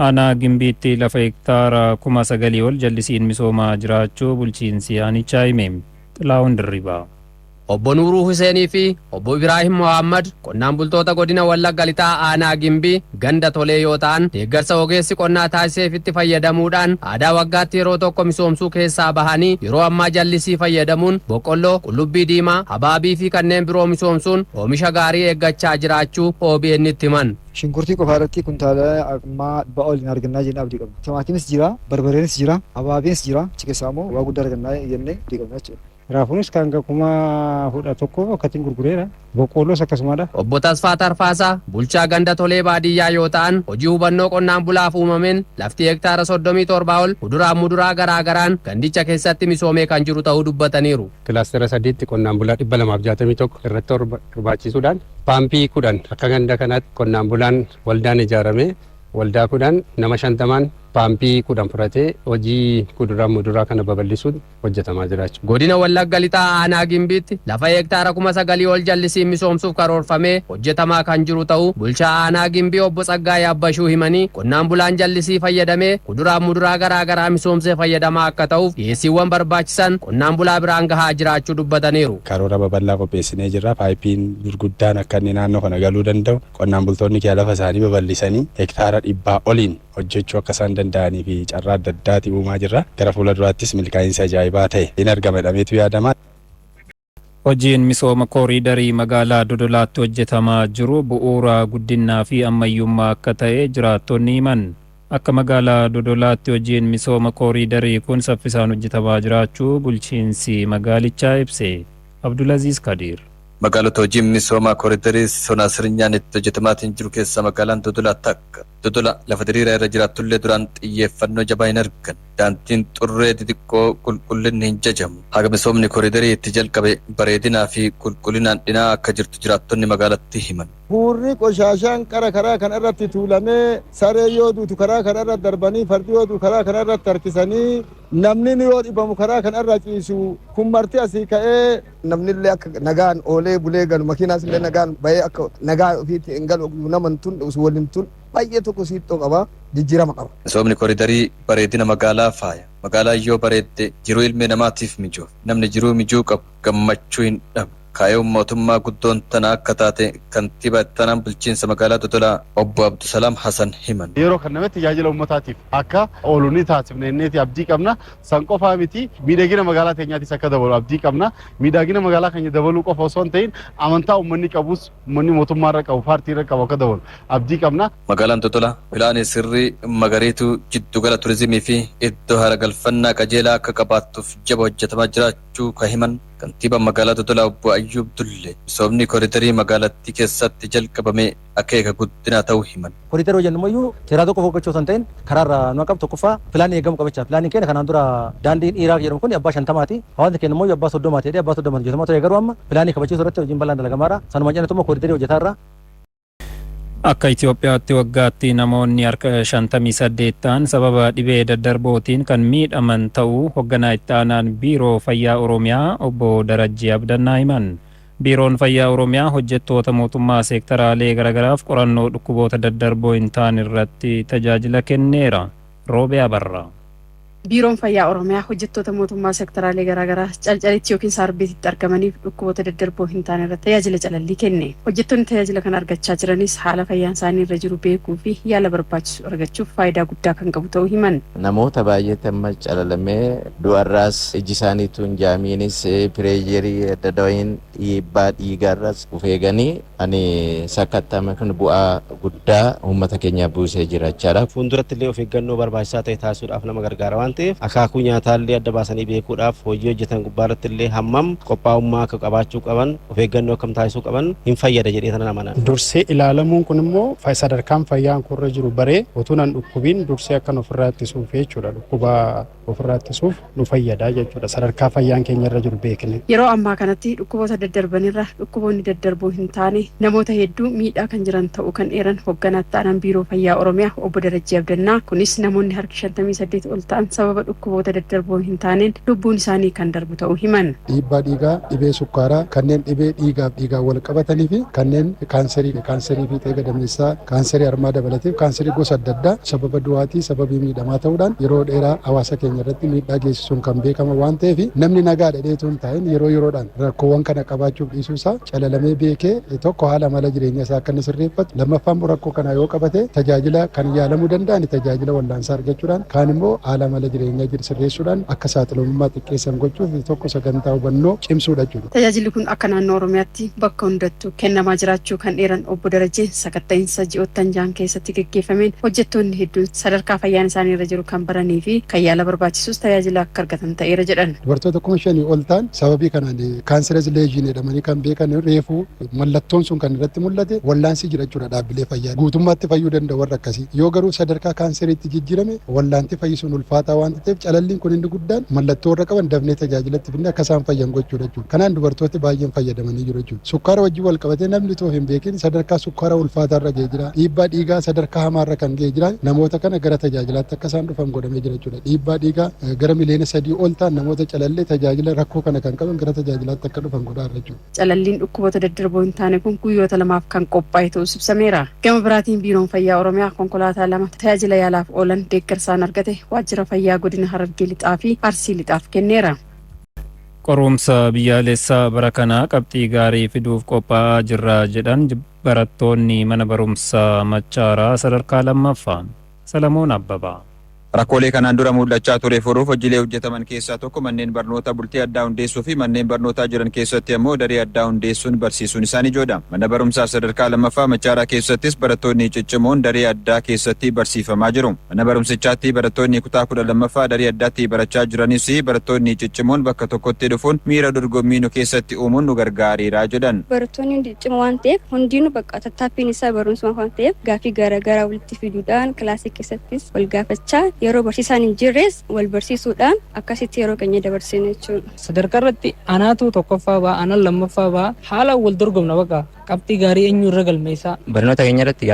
Aanaa Gimbiitti lafa hektaara 9,000 ol jallisiin misoomaa jiraachuu bulchiinsi aanichaa hime. Xilaahun Dirribaa. Obbo Nuuruu Huseenii fi Obbo Ibraahim Mohammad qonnaan bultoota godina Wallagga Lixaa aanaa Gimbii ganda Tolee yoo ta'an, deeggarsa ogeessi qonnaa taasiseefitti fayyadamuudhaan aadaa waggaatti yeroo tokko misoomsuu keessaa bahanii yeroo ammaa jallisii fayyadamuun boqqolloo, qullubbii diimaa, habaabii fi kanneen biroo misoomsuun oomisha gaarii eeggachaa jiraachuu OBN'tti himan. Shunkurtii qofaa irratti kuntaala ammaa 100 ol hin argannaa jennee abdii qabna. Timaatimis jira, barbareenis jira, habaabiinis jira. Achi keessaa immoo waa guddaa argannaa jennee abdii qabna jechuudha. Raafuunis kan hanga 11,000 akkatiin gurgureera. Boqqoolloos akkasumadha. Obbo Tasfaa Tarfaasaa bulchaa ganda Tolee baadiyyaa yoo ta'an, hojii hubannoo qonnaan bulaaf uumameen lafti hektaara 37 ol kuduraaf muduraa garaa garaan gandicha keessatti misoomee kan jiru ta'uu dubbataniiru. Kilaastera sadiitti qonnaan bulaa 261 irratti hirmaachisuudhaan paampii 10 akka ganda kanaatti qonnaan bulaan waldaan ijaaramee waldaa 10 nama 50n paampii 10 fudhatee hojii kuduraaf muduraa kana babal'isuun hojjetamaa jira jechuudha. Godina Wallagga Lixaa Aanaa Gimbiitti lafa hektaara 9,000 ol jallisiin misoomsuuf karoorfamee hojjetamaa kan jiru ta'uu bulchaa Aanaa Gimbii Obbo Tsaggaayee Abbashuu himanii, qonnaan bulaan jallisii fayyadamee kuduraaf muduraa garaa garaa misoomsee fayyadamaa akka ta'uuf dhiyeessiiwwan barbaachisan qonnaan bulaa biraan gahaa jiraachuu dubbataniiru. Karoora babal'aa qopheessinee jirra. Paaypiin gurguddaan akka inni naannoo kana galuu danda'u qonnaan bultoonni keenya lafa isaanii babal'isanii hektaara dhibbaa oliin hojjechuu akka isaan danda'anii fi carraa adda addaati uumaa jirra. Gara fuula duraattis milkaa'insi ajaa'ibaa ta'e in argama jedhameetu yaadama. Hojiin misooma kooriidarii magaalaa Dodolaatti hojjetamaa jiru bu'uura guddinnaa fi ammayyummaa akka ta'e jiraattonni himan. Akka magaalaa Dodolaatti hojiin misooma kooriidarii kun saffisaan hojjetamaa jiraachuu bulchiinsi magaalichaa ibse. Abdulaziz Kadiir. Magaalota hojiin misooma koriidarii sona sirnyaan itti hojjetamaatiin jiru keessaa magaalaan Dodolaa takka. Dodola lafa diriiraa irra jiraattullee duraan xiyyeeffannoo jabaa hin arganne. Daandiin xurree xixiqqoo qulqullinni hin jajamu. Haga misoomni koriidarii itti jalqabe bareedinaa fi qulqullinaan dhinaa akka jirtu jiraattonni magaalattii himan. Huurri qoshaashaan qara karaa kana irratti tuulamee, saree yoo duutu karaa kana irra darbanii, fardi yoo du'u karaa kana irratti harkisanii, namni yoo dhibamu karaa kana irra ciisu, kun marti asii ka'ee, namnillee akka nagaan oolee bulee galu, makiinaas illee nagaan bahee akka nagaa ofiitti hin galu, nama hin tunne, waliin tun baay'ee tokko siittoo qaba, jijjiirama qaba. Misoomni koriidarii bareedina magaalaa faaya. Magaalaan yoo bareedde jiruu ilmi namaatiif mijoof. Namni jiruu mijuu qabu gammachuu hin dhabu. Kaayoon mootummaa guddoon tana akka taate kantiibaa ittaanaan bulchiinsa magaalaa Dodolaa obbo Abdusalaam Hasan himan. Yeroo kennametti tajaajila uummataatiif akka oolu ni taasifna jenneeti abdii qabna. San qofaa miti, miidhagina magaalaa teenyaatis akka dabalu abdii qabna. Miidhagina magaalaa keenya dabaluu qofa osoo hin ta'in, amantaa uummanni qabus, uummanni mootummaa irra qabu, paartii irra qabu akka dabalu abdii qabna. Magaalaan Dodolaa pilaanii sirrii magariituu jiddugala turizimii fi iddoo haara galfannaa qajeelaa akka qabaattuuf jaba hojjetamaa jiraachuu ka himan Kantiibaan magaalaa Dodolaa obbo Ayyuub Dullee, misoomni koriidarii magaalattii keessatti jalqabame akeeka guddinaa ta'uu himan. Koriidarii hojjennu immoo seeraa tokko foggachuu osoo hin ta'in karaarra nu qabu tokkoffaa pilaanii eegamu qabacha. Pilaaniin keenya kanaan dura daandiin dhiiraa jedhamu kun abbaa 50ti. Hawaasni keenya immoo abbaa 30ti jedhee abbaa 30 hojjetamaa ture, garuu amma pilaanii kabachiisuu irratti hojiin bal'aan dalagamaadha. Sanuma cinatti immoo koriidarii hojjetaa irra. Akka Itoophiyaatti waggaatti namoonni harka 58 ta'an sababa dhibee daddarbootiin kan miidhaman ta'uu hogganaa itti aanaan Biiroo Fayyaa Oromiyaa obbo Darajjee Abdannaa himan. Biiroon Fayyaa Oromiyaa hojjettoota mootummaa seektaraalee garagaraaf qorannoo dhukkuboota daddarboo hin taane irratti tajaajila kenneera. Roobee Abarraa. Biiroon Fayyaa Oromiyaa hojjettoota mootummaa sektaraalee garaagaraa Calcalitti yookiin Saarbeetitti argamaniif dhukkuboota daddarboo hin taane irratti tajaajila calallii kenne. Hojjettoonni tajaajila kana argachaa jiranis haala fayyaan isaanii irra jiru beekuu fi yaala barbaachisu argachuuf faayidaa guddaa kan qabu ta'uu himan. Namoota baay'eetti amma calalamee du'arraas, iji isaanii utuu hin jaamiinis, pireesherii adda addaa, dhiibbaa dhiigaarraas of eeganii ani sakatta'ame kun bu'aa guddaa uummata keenyaaf buusee jira jechaadha. Fuulduratti illee of eeggannoo barbaachisaa ta'e taasisuudhaaf nama gargaara waan ta'eef, akaakuu nyaataa illee adda baasanii beekuudhaaf, hojii hojjetan gubbaarratti illee hammam qophaa'ummaa akka qabaachuu qaban, of eeggannoo akkam taasisuu qaban hin fayyada jedhee tanan amana. Dursee ilaalamuun kun immoo sadarkaan fayyaan koorra jiru baree utuu nan dhukkubiin dursee akkan ofirraa ittisuuf jechuudha. Dhukkuba ofirraa ittisuuf nu fayyada jechuudha, sadarkaa fayyaan keenya irra jiru beekne. Yeroo ammaa kanatti dhukkuboota daddarbanirra dhukkuboonni daddarboo hin taane namoota hedduu miidhaa kan jiran ta'uu kan eeran hogganaa itti aanaan Biiroo Fayyaa Oromiyaa obbo Darajjee Abdannaa, kunis namoonni harki 58 ol ta'an sababa dhukkuboota daddarboo hin taaneen lubbuun isaanii kan darbu ta'uu himan. Dhiibbaa dhiigaa, dhibee sukkaaraa, kanneen dhibee dhiigaaf dhiigaan wal qabatanii fi kanneen kaanserii, kaanserii fiixee gadameessaa, kaanserii harmaa dabalateef kaanserii gosa adda addaa sababa du'aatii, sababii miidhamaa ta'uudhaan yeroo dheeraa hawaasa keenya irratti miidhaa geessisuun kan beekama waan ta'eef, namni nagaa dhedheetu hin taa'in yeroo yeroodhaan rakkoowwan kana qabaachuuf dhiisuu isaa calalamee beekee, tokko haala mala jireenya isaa akka inni sirreeffatu, lammaffaan immoo rakkoo kana yoo qabate tajaajila kan yaalamuu danda'an tajaajila wallaansaa argachuudhaan, kaan immoo haala mala jireenyaa jiru sirreessuudhaan akka saaxilamummaa xiqqeessan gochuuf tokko sagantaa hubannoo cimsuudha jechuudha. Tajaajilli kun akka naannoo Oromiyaatti bakka hundattuu kennamaa jiraachuu kan eeran Obbo Darajjeen, sakatta'iinsa ji'oottan 6n keessatti gaggeeffameen hojjettoonni hedduun sadarkaa fayyaan isaanii irra jiru kan baranii fi kan yaala barbaachisus tajaajila akka argatan ta'eera jedhan. Dubartoota 5,000 ol ta'an sababii kanaan cancerous lesion jedhamanii kan beekan, reefuu mallattoon sun kan irratti mul'ate, wallaansi jira jechuudha dhaabbilee fayyaa. Guutummaatti fayyuu danda'u warra akkasii. Yoo garuu sadarkaa kaanseriitti jijjiirame wallaanti fayyisuun ulfaataa waan ta'eef, calalliin kun inni guddaan mallattoo warra qaban dafnee tajaajilatti fidnee akka isaan fayyan gochuudha jechuudha. Kanaan dubartooti baay'een fayyadamanii jiru jechuudha. Sukkaara wajjin wal qabatee namni otoo hin beekin sadarkaa sukkaara ulfaataarra ga'ee jira. Dhiibbaa dhiigaa sadarkaa hamaarra kan ga'ee jira. Namoota kana gara tajaajilaatti akka isaan dhufan godhamee jira jechuudha. Dhiibbaa dhiigaa gara miliyoona 3 ol ta'an namoota calallee tajaajila rakkoo kana kan qaban gara tajaajilaatti akka dhufan godhaa jira jechuudha. Calalliin dhukkuboota daddarboo hin taane kun guyyoota 2f kan qophaa'e ta'us ibsameera. Gama biraatiin, Biiroon Fayyaa Oromiyaa konkolaataa lama tajaajila yaalaaf oolan deeggarsaan argate Waajjira Fayyaa Godina Harargee Lixaa fi Arsii Lixaaf kenneera. Qorumsa biyyaalessaa bara kanaa qabxii gaarii fiduuf qophaa'aa jirra jedhan barattoonni mana barumsaa Machaaraa sadarkaa lammaffaa. Salamoon Abbabaa. Rakkoolee kanaan dura mul'achaa ture furuuf hojiilee hojjetaman keessaa tokko manneen barnoota bultii addaa hundeessuu fi manneen barnootaa jiran keessatti ammoo daree addaa hundeessuun barsiisuun isaan ijoodha. Mana barumsaa sadarkaa lammaffaa Machaaraa keessattis barattoonni ciccimoon daree addaa keessatti barsiifamaa jiru. Mana barumsichaatti barattoonni kutaa 12ffaa daree addaatti barachaa jiranis, barattoonni ciccimoon bakka tokkotti dhufuun miira dorgommii nu keessatti uumuun nu gargaareera jedhan. Barattoonni hundi ciccimoo waan ta'eef, hundinuu bakka tattaaffiin isaa barumsuma waan ta'eef, gaaffii garaagaraa walitti fiduudhaan, kilaasii keessattis wal gaafachaa, yeroo barsiisaan hin jirres wal barsiisuudhaan akkasitti yeroo keenya dabarsine jechuudha. Sadarkaa irratti anaatu tokkoffaa ba'a, anan lammaffaa ba'a, haala wal dorgomna, bakka qabxii gaarii eenyu irra galmeessaa. Barnoota keenya irratti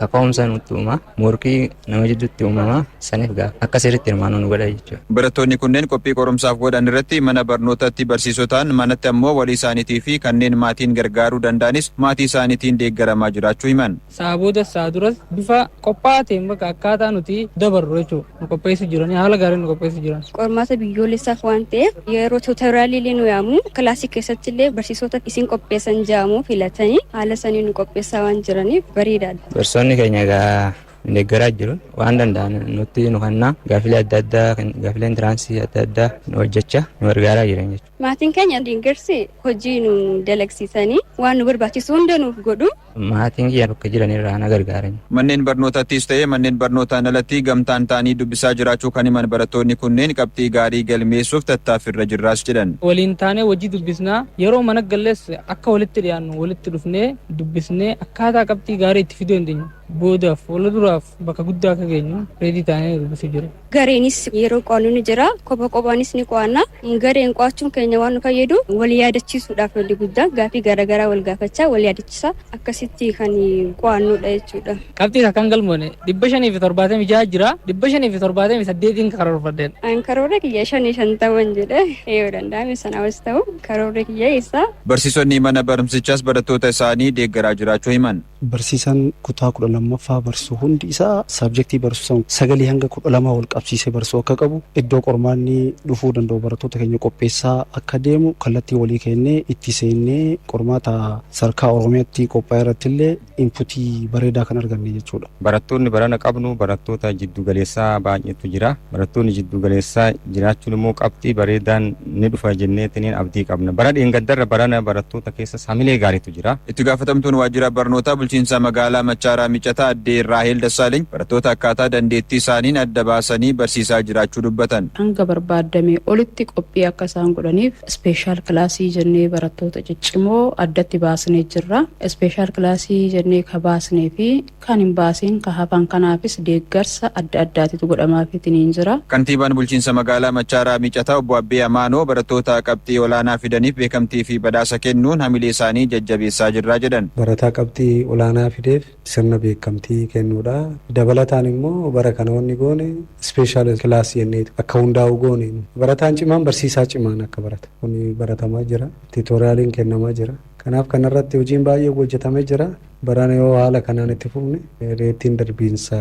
kaka'umsa nutti uuma, morkii nama jidduutti uumama, saniif gaa akka sirriitti hirmaannoo nu godha jechuudha. Barattoonni kunneen qophii qorumsaaf godhan irratti mana barnootatti barsiisotaan, manatti ammoo walii isaaniitii fi kanneen maatiin gargaaruu danda'anis maatii isaaniitiin deeggaramaa jiraachuu himan. Sa'a boodas sa'a duras bifa qophaa'aa ta'een bakka akkaataa nuti dabarru jechuudha. Nu qopheessu jiranii, haala gaariin nu qopheessu jiran. Qormaata biyyoolessaaf waan ta'eef, yeroo tutorialii illee nu yaamu, kilaasii keessatti illee barsiisota isin qopheessan jaamu filatanii haala sanii nu qopheessaa waan jiraniif bareedaadha. Barsiisonni keenya egaa deeggaraa jiru, waan danda'an nutti nu kennaa, gaafilee adda addaa, gaafilee entrance adda addaa nu hojjechaa nu gargaaraa jiran jechuudha. Maatiin keenya deeggarsi hojii nu dalagsiisanii waan nu barbaachisu hunda nuuf godhu. Maatiin kiyya bakka jiran irraa na gargaaran. Manneen barnootattis ta'ee manneen barnootaan alatti gamtaan ta'anii dubbisaa jiraachuu kan himan barattoonni kunneen, qabxii gaarii galmeessuuf tattaaffirra jirraas jedhan. Waliin taanee hojii dubbisnaa, yeroo mana gallees akka walitti dhiyaannu walitti dhufnee dubbisnee akkaataa qabxii gaarii itti fiduu dandeenyu, boodaaf fuula duraaf bakka guddaa akka geenyu ready taanee dubbisuu jira. Gareenis yeroo qo'annu ni jira. Kopha kophaanis ni qo'anna. Gareen qo'achuun keenya waan nu fayyadu wal yaadachiisuudhaaf, wanti guddaan gaaffii garaagaraa wal gaafachaa, wal yaadachiisaa akkasitti kan qo'annudha jechuudha. Qabxii akkan galmoone 576 jira. 578n karoorfadheen. An karoora kiyya 550n jedhe, yoo danda'ame sanaa ta'u karoorri kiyya eessa. Barsiisonni mana barumsichaas barattoota isaanii deeggaraa jiraachuu himan. Barsiisaan kutaa 12ffaa barsiisu hundi isaa subjectii barsiisan 9 hanga 12 wal qabsiisee barsiisuu akka qabu, iddoo qormaanni dhufuu danda'u barattoota keenya qopheessaa akka deemu kallattii walii kennee itti seennee, qormaata sadarkaa Oromiyaatti qophaa'e irratti illee inputii bareedaa kan arganne jechuudha. Barattoonni barana qabnu barattoota jiddu galeessaa baay'eetu jira. Barattoonni jiddu galeessaa jiraachuun immoo qabxii bareedaan ni dhufa jenneetiniin abdii qabna. Bara dheengaddarra barana barattoota keessa hamilee gaariitu jira. Itti gaafatamtuun waajjira barnootaa bulchiinsa magaalaa Machaaraa Micataa Addee Raahel Dassaaleny barattoota akkaataa dandeettii isaaniin adda baasanii barsiisaa jiraachuu dubbatan. Hanga barbaadamee olitti qophii akka isaan godhaniif. fidaniif special classii jennee barattoota ciccimoo addatti baasnee jirra. Special classii jennee ka baasnee fi kan hin baasiin ka hafan kanaafis deeggarsa adda addaatitu godhamaafiitiin jira. Kantiibaan bulchiinsa magaalaa Machaaraa Miicataa obbo Abbee Amaanoo barattoota qabxii olaanaa fidaniif beekamtii fi badhaasa kennuun hamilee isaanii jajjabeessaa jirraa jedhan. Barataa qabxii olaanaa fideef sirna beekamtii kennuudha. Dabalataan immoo bara kana wanni goone special classii jennee akka hundaa'u goone, barataan cimaan barsiisaa cimaan akka barata. Kun baratamaa jira. Tutorialiin kennamaa jira. Kanaaf kanarratti hojiin baay'ee hojjetamee jira. Barana yoo haala kanaan itti fufne, rateiin darbiinsa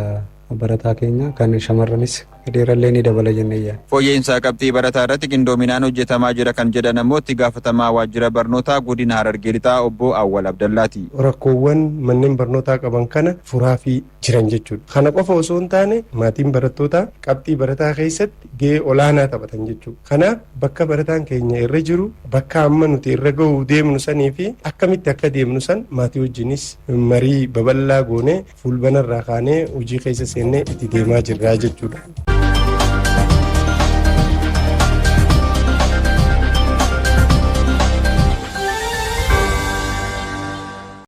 barataa keenya kan shamarranis dheerallee ni dabala jennee yaadna. Fooyya'insa qabxii barataa irratti qindoominaan hojjetamaa jira kan jedhan ammoo itti gaafatamaa waajjira barnootaa godina Harargee Lixaa obbo Awwal Abdallaati. Rakkoowwan manneen barnootaa qaban kana furaafii jiran jechuudha. Kana qofa osoo hin taane, maatiin barattootaa qabxii barataa keessatti gahee olaanaa taphatan jechuudha. Kanaaf bakka barataan keenya irra jiru, bakka amma nuti irra gahuuf deemnu sanii fi akkamitti akka deemnu san maatii wajjinis marii babal'aa goonee, fulbanarraa kaanee hojii keessa seennee itti deemaa jirra jechuudha.